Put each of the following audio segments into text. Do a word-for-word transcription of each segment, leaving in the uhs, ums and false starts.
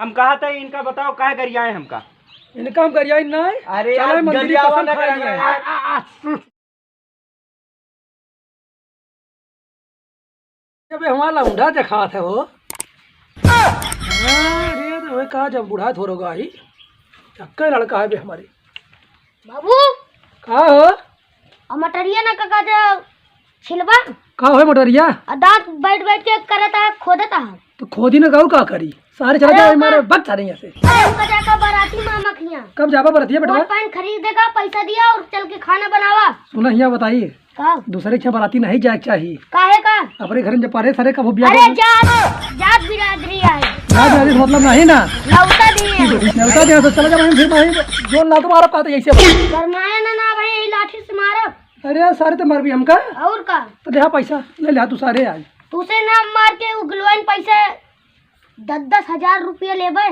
हम कहा था इनका बताओ काहे गरियाए हमका? इनका हम गरियाई ना है। अरे चला यार, मंदिर गरियावा कसम ना खाए करा। नहीं है। आ, आ, आ, अबे हमारा लौंडा देखात है वो। हाँ, अरे तो वही कहा जब बुढ़ा थोरो गाही, चक्के लड़का है बे हमारे। बाबू। का हो? आ मटरिया ना काका जब छिलबा। का हो मटरिया? आ दांत बैठ बैठ के करत है, खोदत है। तो खोदी ना गाऊ का करी? सारे चला अरे जाओ, ओका, मारे बच सारे यहाँ से। अरे ओका जाकर बाराती मामा खिया। कब जाबा बरतिया बेटवा? कोट पैंट खरीद देगा, पैसा दिया और चल के खाना बनावा। सुना हिया बताई। का? दूसरे के यहाँ बाराती नहीं जाए के चाही। काहे का? अपने घर में जब पारे सारे कबो बियाह अरे कर जात, जात बिरादरी है। जात बिरादरी से मतलब नहीं ना। लौटा दिए। लौटा दिए तो चला जा, वहीं फिर वहीं जोन ना तुम्हारा कहते ऐसे। शर्माया ना, ना भाई, यही लाठी से मारो। अरे सारे तो मर भी हमका। और का? तो ले पैसा, ले ले तू सारे आज। तुसे ना मार के उगलवाइन पैसा दस दस हजार रुपया लेबे।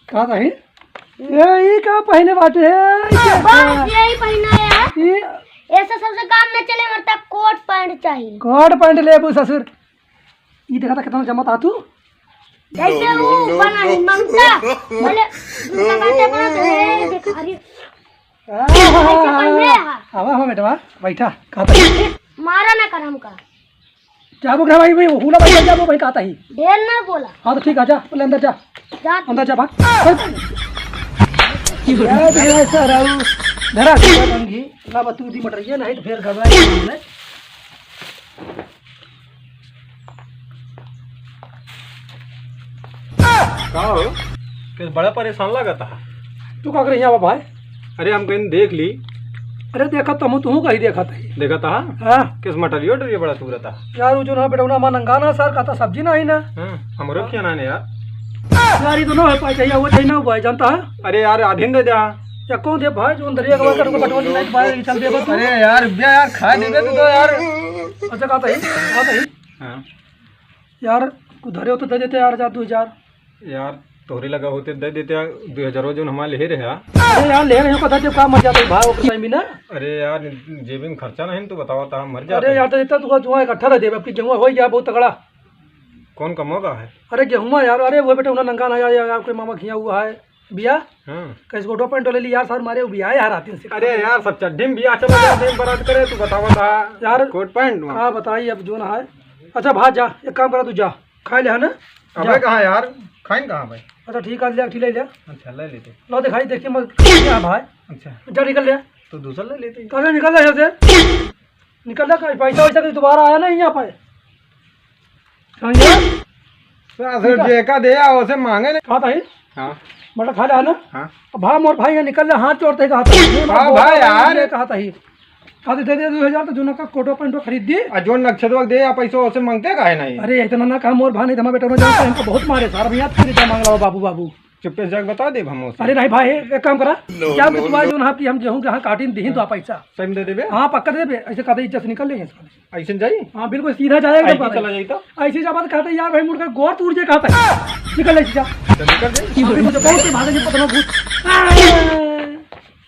का कही? ए, ई का पहिने बाटे है? बस यही पहिना है। ई ऐसा सबसे काम न चले, मतलब कोट पैंट चाहिए। कोट पैंट लेबू ससुर। ई देखा था कितना जमा था तू? जैसे वो बना है ममता, बोले, ममता बाटे बना तो है, देख, अरे, ऐसे पहिने है। आवा, आवा बेटवा, बैठा, कहा था। मारा ना कर हमका। जाबो घर भाई, भाई, हुला भाई, जाबो भाई, कहता ही। ढेर ना बोला। हाँ, तो ठीक है, जा, बोले अंदर जा। जा। अंदर जा, भाग। ए, भैया, ऐसा रहू। धरा, धरा, बंगी। ना बतू दी मटरिया, नहीं तो फिर घबराए हमने। का हो? के बड़ा परेशान लागत है। तू का करे यहाँ बा भाई? अरे हम कहीं देख ली। अरे देखत तो हूँ, तू कहीं देखत है। देखत है? हाँ। किस मटरियो डरियो बड़ा सूरत है? यार वो जो ना बेटौना माँ नंगा ना सर, कहता सब्जी ना आई ना। हाँ, हमरो हाँ। क्या ना यार? यार ये तो ना हो पाए चाहिए, वो चाहिए ना हो पाए, जानता है? अरे यार आधीन दे दे। या कौन दे भाई, जो अंदर एक बार कर बटोली नहीं भाई, चल दे बस। अरे यार, बे यार, खा दे बे तू तो यार। अच्छा कहता है, कहता है। हाँ। यार, कुछ धरे हो तो दे देते यार, हजार, दो हजार। यार, तोहरे लगा होते दे देते यार, दो हजार जो हमारे ले रहे यार। अरे यार, ले रहे हो, पता जब काम मर जाता है भाई, ओकर टाइम भी ना। अरे यार, जेबे में खर्चा नहीं तो बतावा, ता मर जाता अरे है। यार, तो इतना तू जो है इकट्ठा रह देबे, अब की गेहूं हो गया बहुत तगड़ा। कौन कमवा का है? अरे गेहूं यार, अरे वो बेटा उन्हें नंगा ना यार, यार, आपके मामा खिया हुआ है। बिया? हाँ। कैसे कोटो पैंट ले ली यार, सर मारे बिया है यार, आतिन से। अरे यार, सब चड्ढी में बिया चला जाते हैं, बारात करे, तू बतावा था। यार, कोट पैंट में। का बताई अब जो ना है। अच्छा, भाई जा, एक काम करा, तू जा, खाए ले, है ना? अबे जा। कहाँ यार, खाइन कहाँ भाई? अच्छा, ठीक है, ले, ठीक ले, ले। अच्छा, ले लेते। लो दिखाई, देखिए, मैं क्या भाई? अच्छा। जा, निकल ले। तो दूसरा ले लेते। कहाँ निकल ले यहाँ से? निकल ले, कहीं पैसा वैसा कुछ दोबारा आया नहीं यहाँ पे। समझे? सासुर जी का दे, आ, उसे मांगे नहीं। कहा था ही? हाँ। मटर खा लिया ना? हाँ। अब भाई, मोर भाई, यहाँ निकल ले, हाथ जोड़ते कहा था। हाँ भाई, यार। कहा था ही। कहा दे, दे दो हजार, तो जो ना का कोटो पैंटो खरीद दी। आ, जो नक्शदवा दे, आ, पैसो उसे मांगते काहे नहीं? अरे, इतना ना कहा, मोर भाई, नहीं तो हमारे बेटा में जाओ, हमको बहुत मारे, सारा भैया, फिर इतना मांग रहा हो, बाबू, बाबू। चुप्पे से जाके बता दे हम उसे। अरे नहीं भाई, एक काम करा। क्या बतुआ जो ना कि हम गेहूं जहाँ काटिन दीहिन तो आप पैसा। सही में दे देबे? हाँ, पक्का दे देबे। ऐसे कहते इज्जत से निकल लेंगे इसको। ऐसे जाई? हाँ, बिल्कुल सीधा जाए एकदम ऐसे बात। चला जाई तो? ऐसे जब बात कहते, यार भाई, मुड़ के गोर टूट जाए, कहता है, "निकल ले, जा।" तो निकल जाई। अभी मुझे बहुत से भागे जी पतना भूत। आ,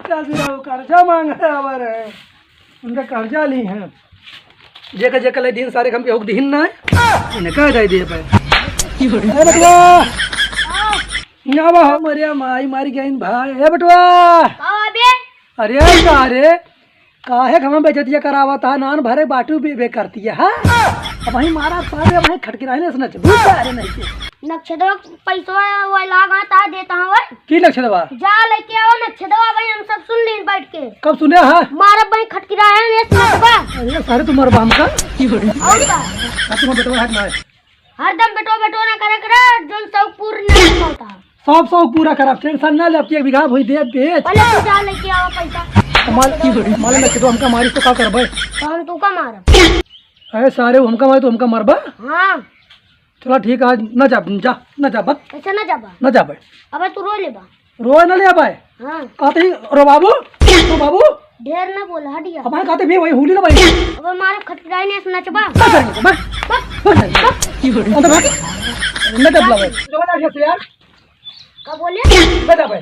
क्या सुना वो कर्जा मांग रहा है हमारे? उनका कर्जा ली है। जेकर, जेकर ले दिन सारे हम के हुक दिहिन ना है। इन्हें कह दे दिए पे। ए बटवा। यहाँ बा हम, अरे माई मारी गई भाई। ए बटवा। का बे? अरे का रे? काहे घमा बेइज्जतिया करावत है? नान भरे बाटू बे, बे करती है, हाँ? अब वहीं मारा सारे, वहीं खटकी रहे ना, इसने चबूत सारे नहीं के। नक्षत्र पैसवा वो लागा ता देता हूँ, ओए। की नक्षत्रवा? जा लेके आओ नक्षत्रवा भाई, हम सब सुन लीन बैठ के। कब सुने है? मारा भाई खटकी रहे ने इसने चबा। अरे सारे तुम्हारे बाम का? और का? अब तुम्हारा बेटवा है ना? हरदम बेटो बेटो ना करे करे, जोन शौक पूर्ण नहीं होता। सब शौक पूरा करब, tension ना ले, अब एक बीघा भूमि दे बेच। पहले तू जा लेके आओ पैसा। माल, माल लेके तो हमका मारी तो का करबे? तो हम तू का मारब? अरे सारे हमका मारी तो हमका मारबा? हाँ। चला ठीक है, आज ना जा, जा, ना जा, बस। कैसे ना जाबा? ना जाबे। अबे तू रो लेबा। रोए ना ले अबे। हाँ। कहते ही, रो बाबू, रो बाबू। ढेर ना बोल, हट जा। अब कहते भी वही हुली ना भाई। अब मारे खटखटाई ने नचबा। बस, बस, बस, बस, बस। अंदर भाग। ना दबला भाई। जो ना जैसे यार। का बोले? ना दबा भाई।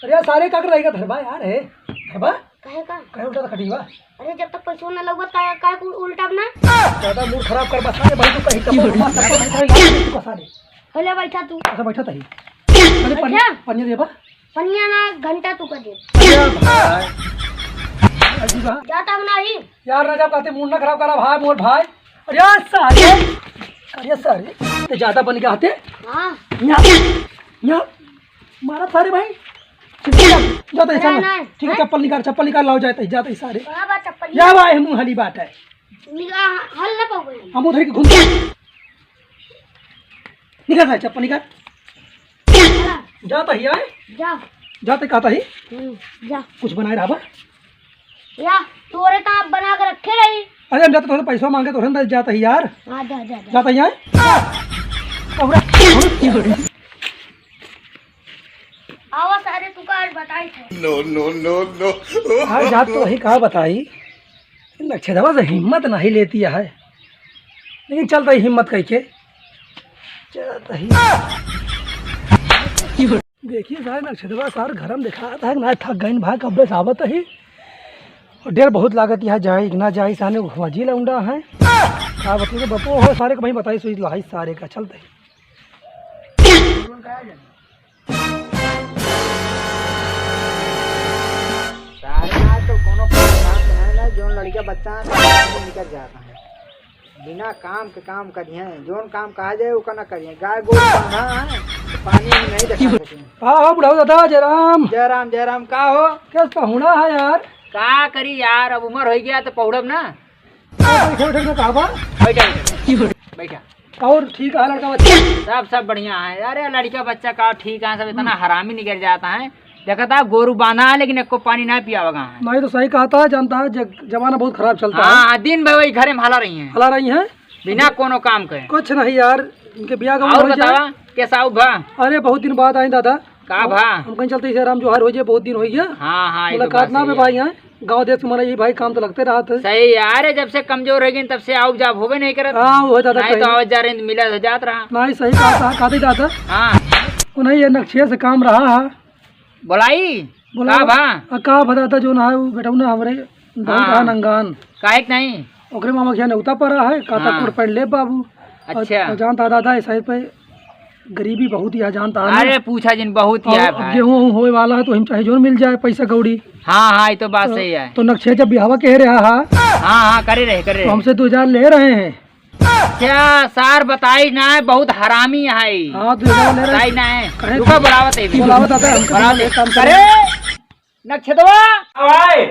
अरे यार, सारे का कर रहेगा धरबा यार, है। धरबा? कहे का? कहे उल्टा तो खटी बा। अरे जब तक पैसो ना लगत, काय, काय को उल्टा ना? ज्यादा मूड खराब कर बस, सारे भाई तो कहीं कब मत कर, भाई, भाई, भाई, तू का सारे। पहले बैठा तू। अच्छा, बैठा तही। पन-, अच्छा। पनिया देबा? पनिया ना, घंटा तू कर दे। अरे भाई। अजी बा। जाता हूँ नहीं। यार, ना जाब कहते, मूड ना खराब करा भाई, मोर भाई। अरे यार, सारे। अरे सारे, ते ज्यादा बन गया हते। हाँ। यहाँ, यहाँ। मारा सारे भाई। ठीक है, जा, जा तो ऐसा ना, ना। नहीं। ठीक है, हैं? चप्पल निकाल, चप्पल निकाल, लाओ, जाते, जाते सारे। कहाँ बा चप्पल? या भाई, हम हली बात है। निकाल, हल ना पाऊंगा। हम उधर की घूम। निकाल भाई, चप्पल निकाल। चला। जा तो ही आए। जा। जा तो कहता ही। हम्म, जा। कुछ बनाए रहा बा? या, तोरे तो आप बना के रखे रही। अरे, हम जाते तोरे पैसा मांगे, तोरे अंदर जाता ही यार। हाँ, जा, जा, जा। जाता ही आए। अरे, आवा सारे, तू का आज बताई थे। No, no, no, no। आज जात तो वही कहा बताई, नक्षत्रवा से हिम्मत नहीं लेती है, लेकिन चलता ही हिम्मत कह के, चलता ही। देखिए सारे नक्षत्रवा सार घर में दिखाता है, ना थक गइन भाई, कब्बे से आवत ही। और डेर बहुत लागत यहाँ जाई, ना जाई, साने वजी लौंडा है। का बतू बपो हो सारे को वहीं बताई सुई लाई सारे का, चलता ही। सारे आज तो कोनो काम धाम के नाहीं ना, जोन लड़का बच्चा है, तो निकल जाता है। बिना काम के काम करिए, जोन काम कहा जाए, ओका ना करिए। गाय गोरू बांधा है, तो पानी में नहीं देखा सके। का हो बुढ़ऊ दादा, जय राम। जय राम, जय राम। का हो? कैस पहुना है यार? का करी यार, अब उमर होइ गया तो पहुड़ब ना। बैठे, बैठे, बैठे, कहाँ बा? बैठा, बैठा, बैठा। और ठीक है लड़का बच्चा? सब, सब बढ़िया है। अरे लड़का बच्चा का ठीक है, सब इतना हरामी निकल जाता है। देखा था गोरू बांधा है लेकिन एको पानी ना पियावगा है। नहीं तो सही कहा था, जानता है ज-, जमाना बहुत खराब चलता है। हाँ, दिन भर वही घरे में हला रही हैं। हला रही हैं? बिना कोनो काम के। कुछ नहीं यार, इनके बियाह का और हो जाए। बतावा, कैसा हो भा? अरे बहुत दिन बाद आई दादा। का भा? हम कहीं चलते इसे राम जोहार हो जाए, बहुत दिन हो गया। हाँ, हाँ, ये तो मुलाकात बात ना सही में है। भाई हैं। गाँव देश में हमारा ये भाई काम तो लगते रहत है। सही है। अरे जब से कमजोर हो गए तब से आउब जाब होबे नहीं करत। हाँ, वो दादा नहीं तो कहीं। आवत जा रहे तो मिला तो जात रहा। नहीं, सही कहा था, कहते दादा। हाँ। वो नहीं, ये नक्शे से काम रहा है। बोलाई? बोला का भा? आ, का भा दादा, जो ना है, वो बेटा ना हमारे गाँव हाँ। का नंगान। काहे के नहीं? ओकरे मामा के यहाँ नेवता पड़ा है, कहता हाँ। कोट पैंट ले बाबू। अच्छा। और, और जानता दादा, इस साइड पे गरीबी बहुत ही है, जानता है ना? अरे पूछा जिन, बहुत ही और है अब भाई। गेहूं वहूं होए वाला है, तो हम चाहे जोन मिल जाए पैसा कौड़ी। हाँ, हाँ, ये तो बात तो, सही है। तो नक्शे जब बिहावा कह रहा है, हाँ, हाँ, करे रहे, करे तो रहे। हमसे दो हजार ले रहे हैं। अच्छा, सार बताई ना है, बहुत हरामी है। हाँ, दो हजार ले रहे हैं। बताई ना है। कहे रुका, बुलावत है भी। बुलावत आता है, हमको बुलावत है। काम करे। अरे, नक्षत्रवा। भाई।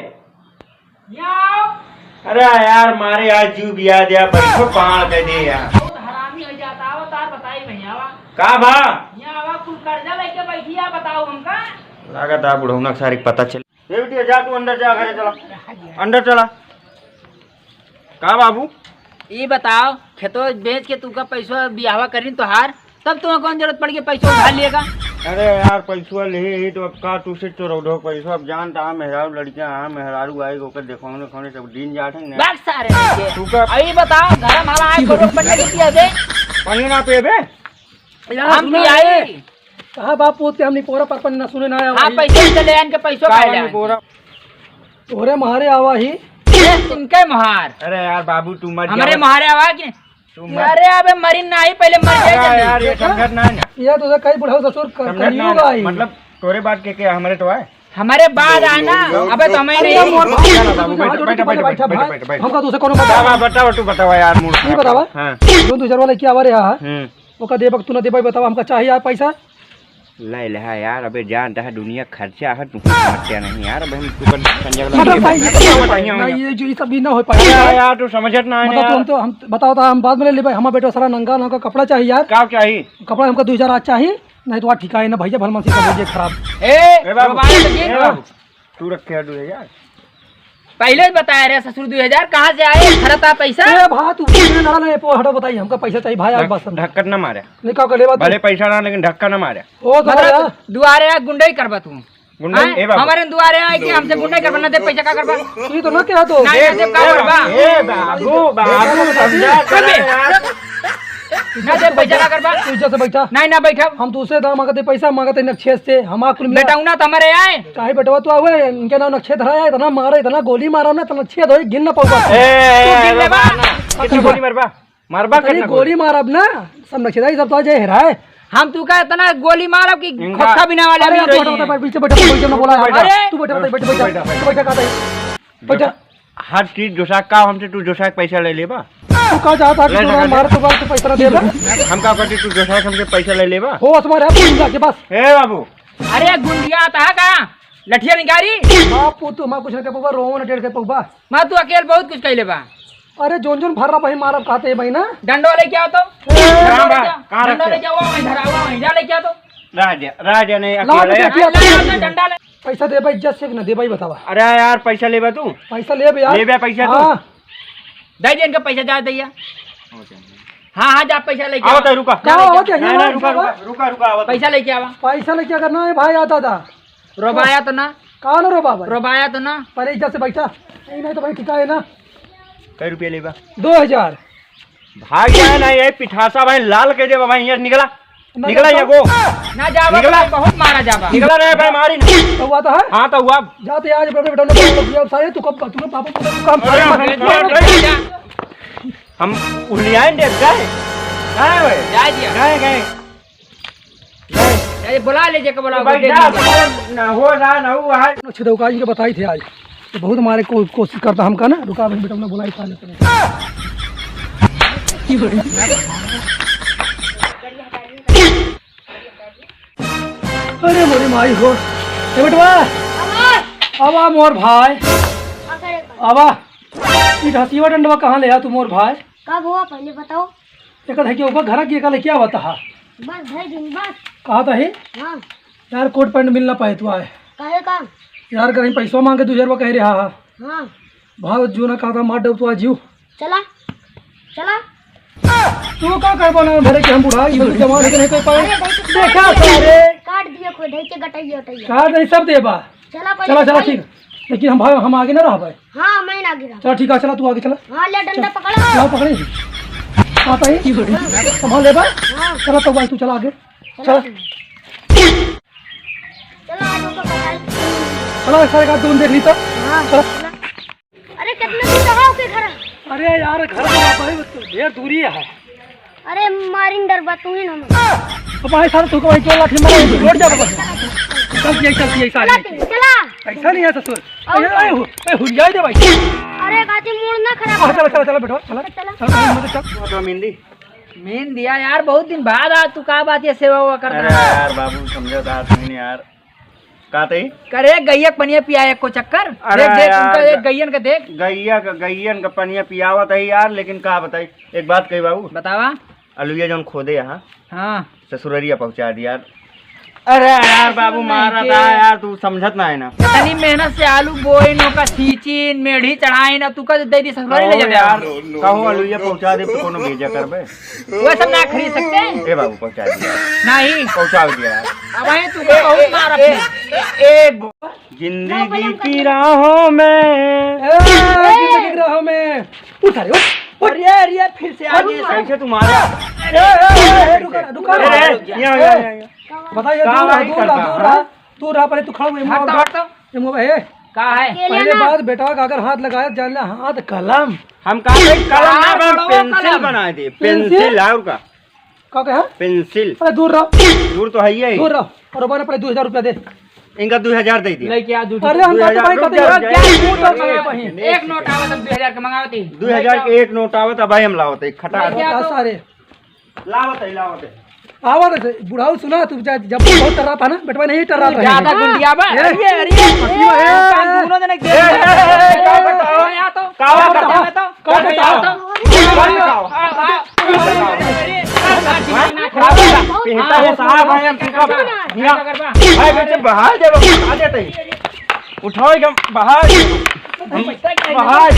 यहाँ आओ। अरे यार, मारे आज जीव बिया दिया, बैठो पाड़ के दे यार। बहुत हरामी हो जाता, आओ तार बताई भैया, आवा। का भा? यहाँ आवा, कुल कर्जा लेके बैठी है, बताओ हमका। लागत है बुढ़ौना के सारे के पता चल। ए बिटिया, जा तू अंदर जा, घरे चला। अंदर चला। का बाबू? ई बताओ, खेतो बेच के तू का पैसवा बियाहवा करीन तोहार, तब तुम्हें कौन जरूरत पड़ गई पैसवा उधार लिए का? अरे यार, पैसवा लेहे ही तो अब का तू से चोरौधो पैसवा, अब जानता है मेहरारू लड़कियां, हाँ, मेहरारू आए ओकर देखौने खौने सब दिन जात है ना। बात सारे नहीं के। तू का अब ई बताओ, घर में हला आए, गोरू पन्ने की पिया दे। पानी ना पिएबे? यार, हम सुना पियाई। रे। कहाँ बाप पूत के हमनी पोरा परपन ना सुने ना आया हाँ, भाई। पैसे चले आन के पैसों का का ले आन के। तोरे मारे आवा ही। ये तुमके मार। अरे यार बाबू, तू मर हमरे जावा। मारे आवा कि तू मर अरे अबे मरी नाही, पहिले मर जाए अरे जल्दी। यार, ये समझत ना है ना। ये तो कई बुढ़ऊ ससुर क-, समझत ना है कलयुग ना। आई। मतलब तोरे बात के, के हमरे तो आए। हमरे बाद आए ना, अबे तो हमें अरे नहीं। मोर भाई, चला बाबू, तू बैठ, हाथ जोड़ के बैठ, पहले बैठ, बैठा बैठ, भाई। बैठ, बैठ। हमका तुझसे कोनो बतावा। बतावा, बतावा, तू बतावा यार, मूड तू खराब बतावा। कर। हाँ। जो दू हजार वाला क्या आवा रे, हाँ? हम्म। ओका देबक तू ना देबक बतावा, हमका चाहिए यार पैसा। ले ले, हाँ यार, अबे जानता है दुनिया खर्चा है, तू समझते नहीं यार, अबे हम तू कर संजय वाला मतलब भाई, ये बताइए, नहीं, ये जो ये सब भी ना हो पाए। अरे यार, तू समझत ना है मतलब यार। तो हम तो, हम बताओ तो हम बाद में ले लेबे, हमारा बेटा सारा नंगा नंगा कपड़ा चाहिए यार। का चाहिए? कपड़ा हमका दो हजार आज चाहिए, नहीं तो आज ठिकाए ना भैया, भलमानसी का भैया खराब। ए, ए बाबू, बाबा, ए बाबू, तू रखे है दो हजार। पहिले ही बताया रे ससुर, दो हजार कहाँ से आए? खरता पैसा? ए भा, तू बोले ना, नहीं, पो हटो, बताइए, हमका पैसा चाहिए भाई, आज बात समझ। ढक्कन ना मारे। नहीं, का कर ले बात? भले पैसा ना, लेकिन ढक्का ना मारे। ओ, मतलब, दादा। दुआरे आ गुंडई करबा तू। गुंडई, हाँ? ए बाबू। हमारे दुआरे आए कि हमसे गुंडई करबा, ना दे पैसा का करबा? ये तो ना क्या तो? ना, ए, ना दे का ए, करबा? ए बाबू, बाबू, समझा करो यार। ना दे पैसा का करबा? तू इज्जत से बैठा। नहीं, ना बैठा। हम तो उसे दाम मांगते, पैसा मांगते नक्षे से, हम आकुल में। बेटा, उना तो हमारे आए। चाहे बेटवा तो आवे, इनके नाम नक्षे धरा है, इतना मारा, इतना गोली मारा ना, इतना छेद होई, गिन ना पाऊंगा। ए, तू गिन ए, लेबा। बाबा ना। कितनी गोली मरबा? मरबा अरे कितना गोली गोली? मारब ना, सब नक्षे धरा, सब तो आ जाए हेराए। हम तू का इतना गोली मारब कि इनका खोखा बिना वाले अरे, अमीर तू रही बैठा, हैं। बैठा, पीछे बैठा, बैठा, ना बोला है। अरे! तू बैठा, बैठा, बैठा, बैठा, बैठा, बैठा, बैठा। हर चीज जोसा का हमसे तू जोसा के पैसा ले लेबा? तू का चाहता कि ले तू ना लगा दे। मार, तू का, तू पैसा ना देबा? हम का करती, तू जोसा के हमसे पैसा ले लेबा? हो, तुम्हारे हाथ में जाके बस। ए बाबू। अरे गुंडिया आता है का? लठिया निकारी? बाप, तू हमार कुछ ना कर पउबा, रोवन टेढ़ कर पउबा। मैं तू अकेल बहुत कुछ कह लेबा। अरे जोन जोन भर रहा भाई, मारब कहते हैं भाई ना। डंडो लेके आओ तो। ए, डंडो कहाँ बा? लेके आओ। कहाँ डंडो रखे? लेके आओ, वहीं धरा हुआ, वहीं जा लेके आओ तो। राजा, राजा नहीं, लाओ, अकेले। लेके आओ, लाओ, लाओ, डंडा ले। पैसा देबा इज्जत से कि ना देबा, ई बतावा। अरे यार, पैसा लेबा तू? पैसा लेबे यार। लेबे पैसा तू? हाँ। दे दे इनका पैसा, जा दैया। हाँ, हाँ, जा पैसा लेके आओ आवा। तो रुका। जा लेके आओ। नहीं, नहीं, रुका, रुका, रुका, रुका, आवा तो। पैसा लेके आवा। पैसा लेके अगर ना है भाई, आता था। रोबाया तो ना। कहाँ ना रोबा भाई? रोबाया तो ना। पहले इज्जत से बैठा। नहीं, नहीं तो भाई, ठिका है ना। कै रुपया लेबा? दो हजार। भाग जाए ना, ये पिठासा भाई लाल कह देबा भाई, यहाँ निकला। ना निकला जाता। ये को। ना जावा निकला। तो बहुत मारा जावा। निकला रे भाई, मारी ना। तो हुआ तो है? हाँ, तो हुआ। जाते आज अपने बेटा ने बोल दिया, सारे तू कब, तू कब पापा को काम अरे, करे? अरे, अरे, अरे। हम उलियाए देख गए। गए भाई। जा दिया। गए, गए। अरे, बुला ले जेके बुलाओ, भाई, दे जा, दे। ना हो रहा, ना हुआ है। अच्छे दौकान के बताई थे आज। तो बहुत मारे को, कोशिश करता हमका ना, रुका, अभी बेटा ने बुलाई, साले को। अरे मोरी माई हो। ए बेटवा, आवा। आवा मोर भाई। का करे? आवा। ई घसीवा डंडवा कहाँ ले आ तू मोर भाई? कब हुआ पहले बताओ? एक है कि ऊपर घर की एक लेके आवत हा। बस भाई दिन बस। कहा था ही? हाँ। यार कोट पैंट मिल ना पाए तू आए। काहे का? यार कहीं पैसवा मांगे दो हजार रुपया कह रहा हा। हाँ। भाव जो ना कहा था मार डब तू आज यू। चला, चला। तू का करबा ना भरे के हम बूढ़ा, ये तो जवान है कि नहीं कोई पाए। अरे भाई, तो देखा काट दिए, सारे। काट दिए कोई ढाई के गटैया उटैया। काट नहीं सब देबा। चला पहले चला, चला, भाई। ठीक। लेकिन हम भाई, हम आगे ना रह भाई। हाँ, मैं ना गिरा। चला ठीक है, चला तू आगे चला। हाँ, ले डंडा चल। पकड़ा। ला पकड़े। आता ही। संभाल लेबा। हाँ। चला तो भाई तू चला आगे। चला। चला। चला, आज ऊपर पकड़। चला, सारे का दून देख ली तो। हाँ, चला। चला। अरे, कितना दूर रहा ओके घर? अरे यार, घर तो बाप है, तो ढेर दूरी है। अरे, मारिन डरबा तू ही ना। अब भाई साहब, तू को भाई क्यों लाठी मारा? लौट जा बाबा। चल, ये चल, ये सारे। चला, चला। ऐसा नहीं है ससुर। और अरे, अरे, हु-, अरे, हुलिया दे भाई। अरे, गाती मूड ना खराब हाँ, कर। चला, चला, चला, बेटा, चला। चला। चल, चल, चल। तो मेहंदी। मेहंदी यार, बहुत दिन बाद आ, तू का बात ये सेवा वेवा करता अरे है? यार, बाबू, समझा था, नहीं यार। का तई? करे गैया के पनिया पिया एको चक्कर। अरे देख, देख, यार, उनका एक ग-, गैयन के देख। गैया का, गैयन का पनिया पियावत है यार, लेकिन का बताई, एक बात कही बाबू। बतावा। अलुइया जौन खोदे यहाँ, हाँ। ससुररिया पहुँचा दी यार। अरे यार बाबू, नहीं मारा के। था यार, तू समझत ना है ना। इतनी मेहनत से आलू बोइन, ओका सींचिन, मेढ़ी चढ़ाइन, तू का दे दी ससुरारी ले कहो जाते यार, हो। कहो अलुइया पहुँचा दे तो कोनो भेजा करबे। वो सब ना खरीद सकते हैं। ए बाबू, पहुँचा दिया। नहीं। पहुँचा दिया। अब आए तू ए, बहुत ए, मार ए, अपने। ए, ए, बो-, जिंदगी की राहों में। ए, जिंदगी की राहों में। उठ, अरे, उठ, उठ। अरे, अरे, फिर से आ गए। कैसे तुम्हारा? ए, ए, ए, ए, रुका, रुका, ए, रुका। ए, यहाँ, यहाँ, यहाँ, यहाँ। बता, ये का दूर रहा, भाई दूर रहा, करता, दूर हाँ? रहा। तू रहा, पहले तू खड़ा हुआ, हट तो, हट तो। ये मुंह, ए। का है? अकेले पहले ना। बात बेटा का अगर हाथ लगाया, जान ले हाथ कलम। हम कहा थे कलम ना, कलम, हम कलम। पेंसिल बनाए दे, पेंसिल? पेंसिल है और का? का कहा? पेंसिल। अरे दूर रहो। दूर तो है ही है। दूर रहो। और बाने पहले दो हजार रुपया दे। इनका दो हजार दे दिया। लेके आ, दो हजार। अरे हम दो हजार, कहते भाई, कहते रुक जा, यार, रुक जा। क्या झूठ और मंगाए भाई? एक नोट आवा तब दो हजार के मंगावती। दो हजार के एक नोट आवा तब भाई हम लावते, खटा लेके आ बता तो। सारे। लावत है, लावत है। आवत है, बुढ़ाऊ सुना, तू जा-, जब बहुत टर्रा था ना, बेटवा नहीं टर्रा था। ज्यादा गुंडिया बा। ए, अरे, अरे, मसीहा है। ए, कान दोनों जने के ए, ए, ए, का बताओ? का बताओ? का बताओ? का बताओ? का बताओ? पिहता हो साहब, भाई, हम तुमका, हिया, भाई, बच्चे बाहर दे, बाहर देते ही। उठाओ एकदम बाहर। बाहर।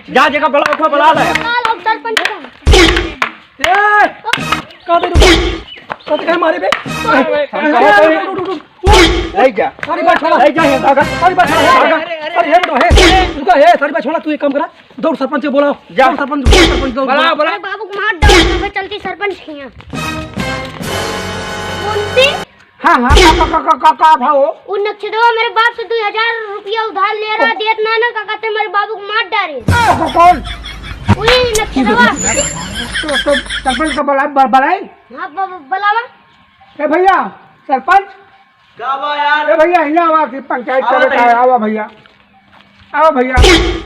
जा, जगह बुला, उठा, बुला ले। सरपंच का। ए, का दे रुको? का दे मारे बे? हम कहे तो उठ, उठ, उठ, उठ। ले जा। सारी बात छोड़ा। ले जा, ये भागा। सारी बात छोड़ा, भागा। अरे, हे बेटा, हे। रुका, हे, सारी बात छोड़ा, तू एक काम करा। दौड़ सरपंच के बोलाओ। जा। दौड़ सरपंच, दौड़ सरपंच, दौड़, बुलाओ, दौड़। बुलाओ। अरे बाबू, मार डाल, मैं चलती सरपंच के यहाँ। कौन सी? हाँ, हाँ, का, का, का, का, का भाव? उ नक्षत्रवा मेरे बाप से दो हजार रुपया उधार ले रहा, देत ना ना, का कहते मेरे बाबू को मार डारे। को-, को-, कौन? वही नक्षत्रवा। तो, तो सरपंच का बुला, ब-, बुलाई? हाँ, ब-, ब-, बुलावा। ए भैया, सरपंच। का बा यार? ए भैया, हियाँ आवा कि पंचायत आवा करे का तनी। है, आवा भैया। आवा भैया।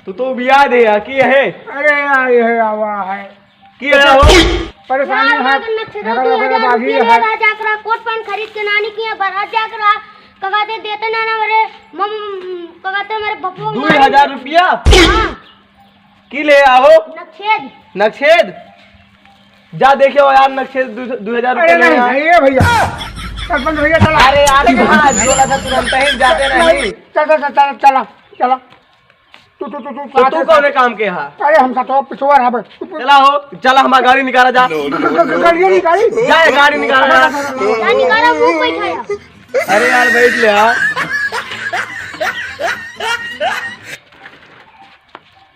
तू तो बिया दे यार, की है? अरे यार, ये है, आवा है। की है हो? परेशानी यार, है, मैं तो झगड़ा दो वगैरह हजार बाजी रुपया है। ले रहा, जाकर कोट पैंट खरीद के नानी के यहाँ बारात जाकर रहा, कका दे देते ना, ना मेरे मम, कका दे मेरे बप्पू को दो हजार रुपया? हाँ। की ले आओ? नक्षेद। नक्षेद? जा देखे हो यार, नक्षेद दू, दो हजार रुपया अरे ले नहीं, आए। नहीं, ये भैया। सरपंच भैया, चला। अरे यार, कहाँ बोला था तुरंत ही जाते नहीं। चल, चल, चल, चल, चला, चला। तू, तू, तू, तू, तो तू कौने काम के हा? अरे, हम साथ पिछुआ रहा बे। चला हो, चला, हमार गाड़ी निकाला जा। ग-, ग-, ग-, गाड़ी निकाली? जा, गाड़ी निकाला जा। जा निकाला, मुंह बैठाया। अरे यार, बैठ ले, हाँ।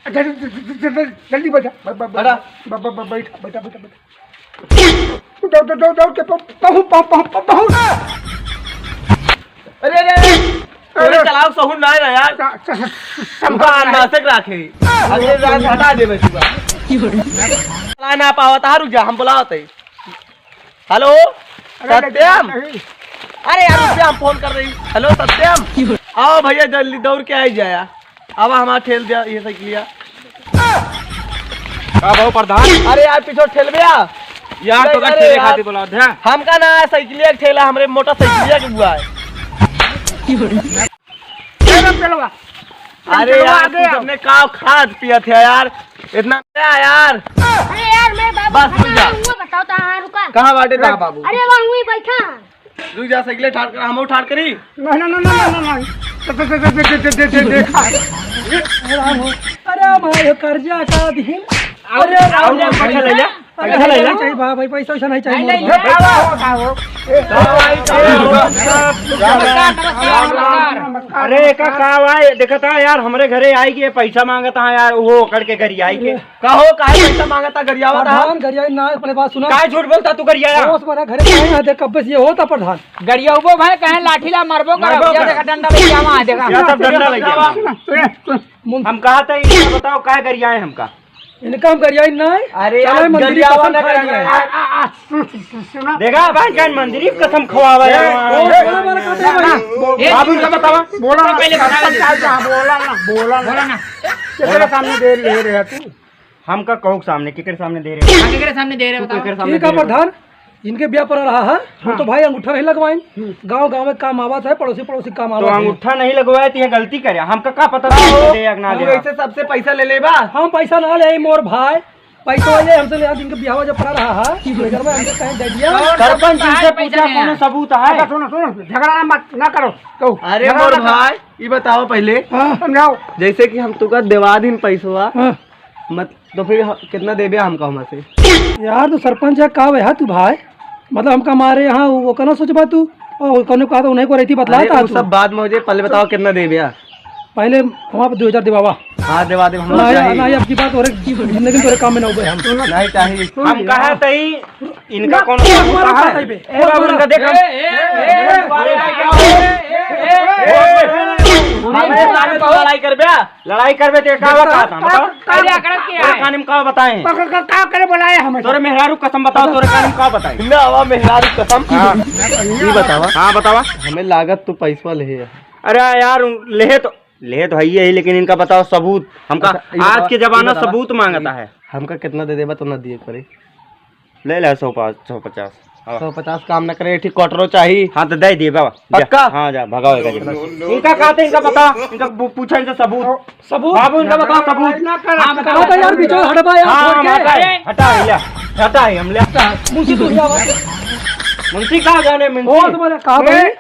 जल्दी, जल्दी, जल्दी, जल्दी बैठा। ब-, ब-, ब-, हटा। ब-, ब-, ब-, बैठा, बैठा, बैठा, बैठा। दौड़, दौड़, दौड़, दौड़ के पहु-, पहु-, पहु-, पहु-, पहु-, अरे, अरे, अरे। अरे, चलाओ, सहूर ना है ना यार। स-, स-, स-, स-, तुका अन्नासक राखे। अगले रात हटा दे मैं तुका। चला ना पावा, ता रुक जा, हम बुलावत है। हेलो, अरे, सत्यम। नहीं। अरे यार, रुक जा, हम फोन कर रही। हेलो, सत्यम। आओ भैया, जल्दी दौड़ के आई जाया। अब हमारा ठेल दिया ये साइकिलिया। का भाव प्रधान? अरे यार, पीछे ठेल दिया। यार, तो अरे का ठेले यार। खातिर बोला था? हमका ना साइकिलिया के ठेला, हमरे मोटरसाइकिलिया के बुआ है। ए, राम चलवा। अरे राम चलवा, यार, आगे तू आओ। सबने का खात पियत है यार? इतना क्या यार? अरे यार, मेरे बाबू बस, रुक जा। बताओ तो, हाँ, रुका। कहाँ बाटे ता बाबू? अरे, वहाँ वहीं बैठा है। रुक जा, साइकिल ठाड़ कर, हम ठाड़ करी। नहीं, नहीं, नहीं, नहीं, नहीं, नहीं। दे, दे, दे, दे, दे, दे, दे। अरे भाई, कर्जा का दिन। अरे, अरे, पैसा ले ले, अरे, पैसा ले ले। नहीं चाहिए भाई, भाई, पैसा वैसा नहीं चाहिए। नहीं, नहीं, नहीं। अरे, का, का भाई, देखा था यार, हमरे घरे आई के पैसा मांगता है यार, वो करके घर आई के। कहो, काहे पैसा मांगता, गरियावत है? प्रधान, गरियाई ना, पहले बात सुना। काहे झूठ बोलता तू, गरियाया? दोस्त मेरा घरे काहे ना दे, कब से ये होता प्रधान। गरियाबो भाई, काहे लाठी ला मरबो करो। मरबो ये करो। देखा, डंडा लेके आवा, देखा। ये सब डंडा लेके आवा। सुना, सुना, सुना। हम कहा था, इनका बताओ, काहे गरियाए हमका? इनका हम गरियाई ना है। अरे चलो, यार, मंदिर गरियावा कसम ना खा गरियावा। लिया है। आ, आ, आ, सुन, सुन, सुन, सुना। देखा, भाई जान, मंदिर कसम खवावा ए, है। ए, बोला, बोला, कहते हैं भाई। बाबू, इनका बतावा। बोला ना, पहले बता दे। बोला ना, बोला ना। बोला ना। तेरे सामने दे ले रहे तू। हमका कहू के सामने, केकरे सामने दे रहे? हाँ, केकरे सामने दे रहे, तू बताओ। केकरे सामने ठीक है दे रहे? प्रधान, इनके ब्याह पर रहा है, हम हाँ। तो भाई अंगूठा नहीं लगवाएं। हम्म। गाँव गाँव में काम आवा था, पड़ोसी पड़ोसी काम तो आवा था। अंगूठा नहीं लगवाए तो ये गलती करे, हमका का पता था दे या ना दे। ऐसे सबसे पैसा ले लेबा? हम पैसा ना ले मोर भाई, पैसा ले हमसे ले, इनके ब्याह जब पड़ा रहा है, तो इधर में हमसे कहीं दे दिया। सरपंच जी से पूछा, कौनो सबूत है? अच्छा, सुनो, सुनो, झगड़ा ना मत, ना करो, कहो। अरे झगड़ा मोर ना करो। भाई, ये बताओ पहले, हाँ। समझाओ। जैसे कि हम तुका देवा दिन पैसवा, हाँ। मत तो फिर ह-, कितना देबे हमका वहाँ से? यार, तो सरपंच है, का है तू भाई? मतलब, हमका मारे यहाँ, वो, वो कहना सोचबा तू? और कहने को कहा था, उन्हें को रहती बतला अरे, था वो तू। सब बाद में हो जाए, पहले बताओ, कितना देबे? पहले हमारे दो हजार देवावा। हाँ, देवा दे, हम ना, चाहिए। ना, अब की बात और एक जिंदगी में तोरे काम में ना हो गए हम। नहीं चाहिए। हम कहा तई, इनका ना, कौन ना, सा ना, होता ना, है? ना, ए, बाबू, ना, इनका देखो। ए, ए, ए, ए, ए, ए, ए, ए, ए, ए, ए, ए, ए, ए, ए, लड़ाई करबे? लड़ाई करबे तो का का, बता, का, हम का, बताओ। का, पहले अकड़त के तोरे आए। कान में का बताएं? का, का, का, का करे बोलाए हमें? तोरे मेहरारू कसम बताओ, तोरे कान में का बताएं? ना, आवा मेहरारू कसम। हाँ। ये बतावा। हाँ, बतावा। हमें लागत तू पैसवा ले है। अरे यार, उन-, लेहे तो, लेहे तो है ही है, लेकिन इनका बताओ सबूत। हमका अच्छा, ये आज बतावा, के जमाना ये बतावा। सबूत मांगता है। हमका कितना दे देबा तो ना दिए करे। ले ले, सौ पाँच, सौ पचास। हाँ। सौ पचास काम न करे, ठीक क्वार्टरो चाही। हाँ, तो दे दिए बाबा। जा। पक्का? हाँ, जा, भगाओ एका जल्दी। इनका कहते, इनका बता, इनका पू-, पूछा इनसे सबूत। सबूत? बाबू, इनका बताओ सबूत। ना कर, हाँ, ना बताओ कर। तो यार, बीचो हटबा यार, हाँ, छोड़ के। हटा है, हटा है, ले, हटा है, हम ले। मुंशी तू ही आवा। मुंशी कहाँ जाने, मुंशी? ओ, तुम्हारे कहाँ भाई? ए,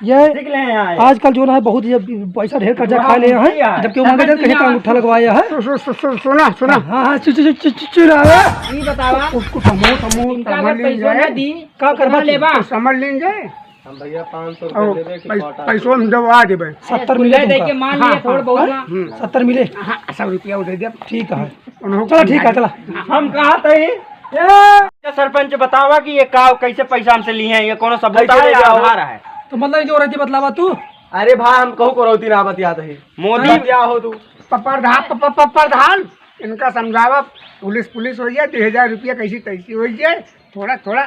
ये देख ले यहाँ आए। आजकल जो ना है, बहुत ये पैसा ढेर कर्जा खा ले हैं, जबकि वो मांगे कहीं का अंगूठा लगवाया है। सु-, सु-, सु-, सु-, सुना, सुना। हाँ, हाँ, चु-, चु-, चु-, चु-, चुना है। ई बतावा, उसको समूह, समूह, इनका अगर समूह पैसो नहीं ना है। दी, हम कहाँ करबा कितना लेबा? तो समझ लेंगे। हम भैया पाँच सौ रुपया और दे दे कि पै-, कॉटा पैसो हम दबा देबे। सत्तर मिले तुमका। मान लिया, हाँ, थोड़ा बहुत हाँ, ना। हम्म। सत्तर मिले। हाँ, सौ रुपया वो दे दे। ठीक है। उन्हों चला, ठीक है, चला। हम कहा थे, ए, सरपंच बतावा कि ये का, कैसे पैसा हमसे लिए हैं, ये कौन सबूत कैसे है ले या जाओ? आधार है? तो मतलब जो रहती बतलावा तू? अरे भाई, हम कहूँ करौती ना बतियात है। मोदी बतिया हो तू। प-, प्रधान, प-, प-, प-, प्रधान, इनका समझावा, पुलिस, पुलिस हो जाए, दो हजार रुपया कैसी तैसी हो जाए, थोड़ा, थोड़ा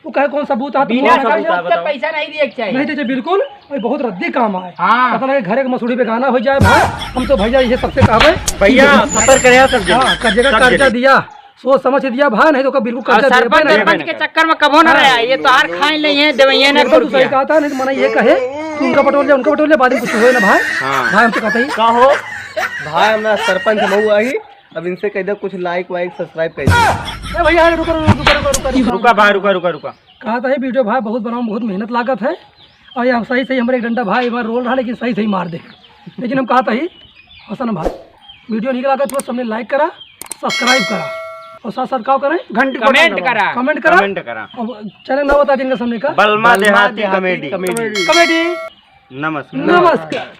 तू कहे कौन सबूत है? बिना कौन सबूत है, सबूत के बताओ। पैसा नहीं दिए के चाहिए। नहीं दीजिए, बिल्कुल। भाई, बहुत रद्दी काम आए। हाँ। पता लगे घरे के मसूड़ी बेगाना हो जाए भाई। हम तो भैया ये सबसे कहबे। भैया, सफर करे सब जने। हाँ, कर्जे का सब कर्जा जने। दिया, सोच समझ के दिया भाई, नहीं तो ओका बिल्कुल और कर्जा देबे सरपंच, नहीं। सरपंच के चक्कर में कबो ना हाँ। रहा, ये तो हर खाए ले हैं, देवैया ना एकदम तू सही रुपया। कहा था, नहीं तो मना ये कहे कि उनका बटोर ले, उनका बटोर ले, बाद में कुछ होए ना भाई। हाँ। भाई, हम तो कहते ही। का हो? भाई, हमरा सरपंच मऊ आई, अब इनसे कह दे कुछ like वाइक subscribe कर दे। ए भैया, अरे रुका, रुका, रुका, रुका, रुका, रुका। रुका भाई, रुका, रुका, रुका। कहा था ये video भाई बहुत बनाओ, बहुत मेहनत लागत है। और ये हम सही सही हमारे एक डंडा भाई हमारा रोल रहा, लेकिन सही सही मार दे। लेकिन हम कहा था ही हसन भाई, video निकला कर तो सबने like करा, subscribe करा और साथ साथ का करें? घंटी comment बटन दबाओ। करा। Comment करा। Comment करा। और channel ना बता जिनका सबने का बलमा बलमा देहाती देहाती comedy। Comedy। Comedy। नमस्कार। नमस्कार।